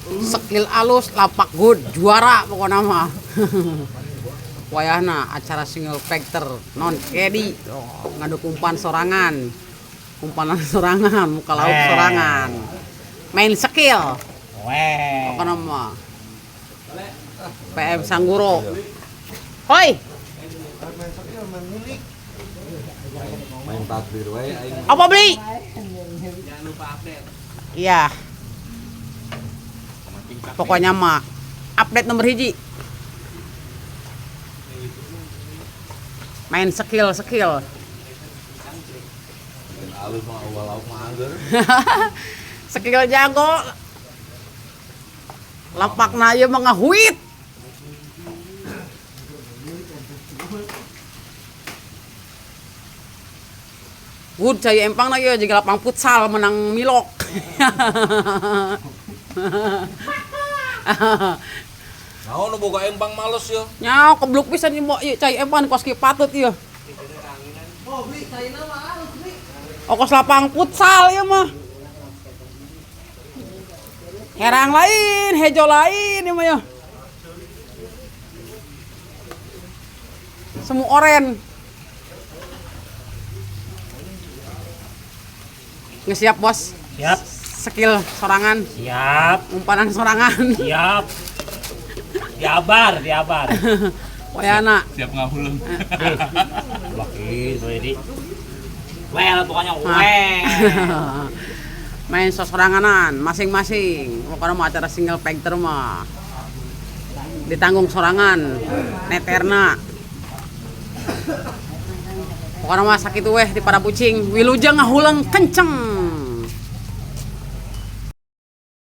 Skill alus, lapak good, juara pokoknya mah. Wayahna acara single factor non kedi, oh, ngadu umpan sorangan, umpanan sorangan, muka lauk sorangan, main skill. Pokoknya mah PM Sangguro. Hoi, Main takbir wae aing. Apa beli? Iya. Pokoknya mah update nomor 1. Main skill skill. Main alus mah awal lauk mah angger. Skill jago. Lapakna ieu mah ngahuit. Good cai empang na ieu jiga lapang futsal menang milok. Naon nu boga empang males ya. Nyao kebluk pisan ieu mo ieu cai empang kos kieu patut ieu. Oh, kos lapang futsal ieu mah. Herang lain, hejo lain ieu mah ya. Semu oren. Nggak siap, Bos? Siap. Skill sorangan. Siap. Umpanan sorangan. Siap. Diabar, diabar. Wayana. Siap ngahuleng. Wakil, jadi. Well, pokoknya well. Main sosoranganan masing-masing. Pokoknya mau acara single factor mah ditanggung sorangan, neterna. Pokoknya mah sakit weh di para pucing. Wilujeng ngahuleng kenceng.